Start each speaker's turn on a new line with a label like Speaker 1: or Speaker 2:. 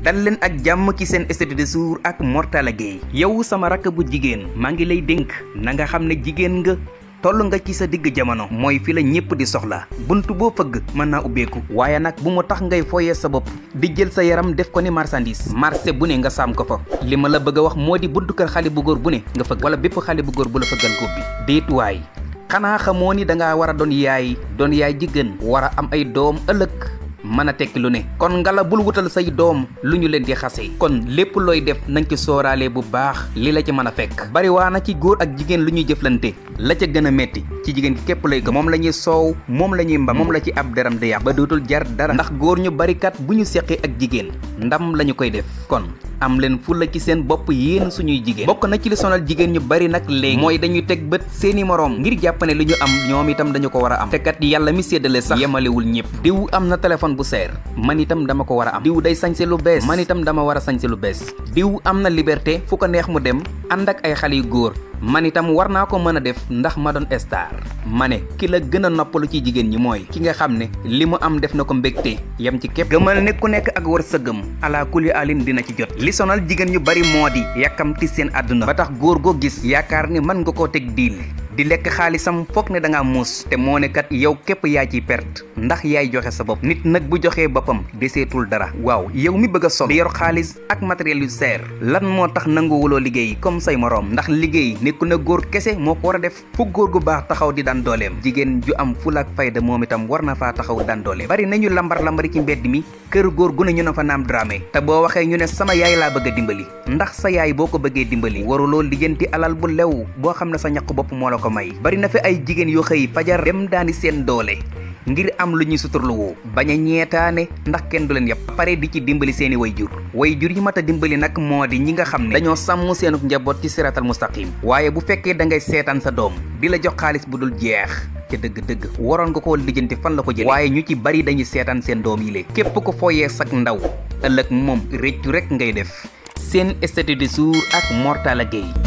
Speaker 1: dal leen ak jàmm ci seen Institut du Jour ak Mor Talla Gueye. yow sama rakk bu jigéen maa ngi lay dénk na nga xam ne jigéen nga toll nga ci sa digg jamono mooy fi la ñëpp di soxla buntu boo fëgg mën naa ubbeeku waaye nag bu mu tax ngay foyee sa bopp di jël sa yaram def ko ni marchandise marché bu ne nga saam ko fa li ma la bëgg a wax moo di buntu kër xale bu góor bu ne nga fëgg wala bépp xale bu góor bu la fëggal góob bi déet waay xanaa xamoo ni dangaa war a doon yaay jigéen war a am ay doom ëllëg mën a tekki lu ne kon ngala bul wutal say doom lu ñu leen di xase kon lépp looy def nañ ci sooraale bu baax li la ci mën a fekk bari waa na ci góor ak jigéen lu ñuy jëflante la ca gën a metti ci jigéen gi képp lay gëm moom la ñuy soow moom la ñuy mba moom la ci ab deram di yàq ba dootul jar dara ndax góor ñu barikat bu ñu seqee ak jigéen ndam la ñu koy def kon am leen fulla ci seen bopp yéen suñuy jigéen bokk na ci li sonal jigéen ñu bari nag léegi mooy dañuy teg bët seeni moroom ngir jàpp ne li ñu am ñoom itam dañu ko war a am te kat yàlla mi séddale sax yemalewul ñëpp diw am na téléphone bu seer man itam dama ko war a am diw day sañse lu bees man itam dama war a sañse lu bees diw am na liberté fu ko neex mu dem ànd ak ay xale yu góor man itam war naa ko mën a def ndax ma doon star ma ne ki la gën a noppalu ci jigéen ñi mooy ki nga xam ne li mu am def na ko mbégte yem ci képp gëmal ne ku nekk ak war sëgëm ala kulli alin dina ci jot li sonal jigéen ñu bari moo di yàkkamti seen àdduna ba tax góor goo gis yaakaar ni mën nga koo teg diil di lekk xaalisam foog ne da ngaa muus te moo ne kat yow képp yaa ciy perte ndax yaay joxe sa bopp nit nag bu joxee boppam deseetul dara waaw yow mi bëgg a sol di yor xaalis ak matériel yu seer lan moo tax nanguwuloo liggéey comme say moroom ndax liggéey nekku na góor kese moo ko war a def fu góor gu baax taxaw di daan dooleem jigéen ju am fula ak fayda moom itam war na faa taxaw daan dooleem bari nañu lambari ci mbedd mi kër góor gu ne ñu na fa naam dramé te boo waxee ñu ne sama yaay laa bëgg a dimbali ndax sa yaay boo ko bëggee dimbali waruloo lijjanti alal bu lew boo xam ne sa ñaq bopp moo la ko may bari na fi ay jigéen yoo xëy fajar dem daani seen doole ngir am lu ñuy suturluwoo bañ a ñeetaane ndax kenn du leen yàpp pare di ci dimbali seeni wayjur yi mat a dimbali nag moo di ñi nga xam ne dañoo sàmm seenuk njaboot ci siratal mustaqim waaye bu fekkee da ngay seetaan sa doom di la jox xaalis bu dul jeex ca dëgg-dëgg waroon nga koo lijjanti fan la ko jëlee waaye ñu ci bari dañuy seetaan seen doom yi lee képp ko fooyee sak ndaw ëllëg moom réccu rek ngay def seen Institut du Jour ak Mor Talla Gueye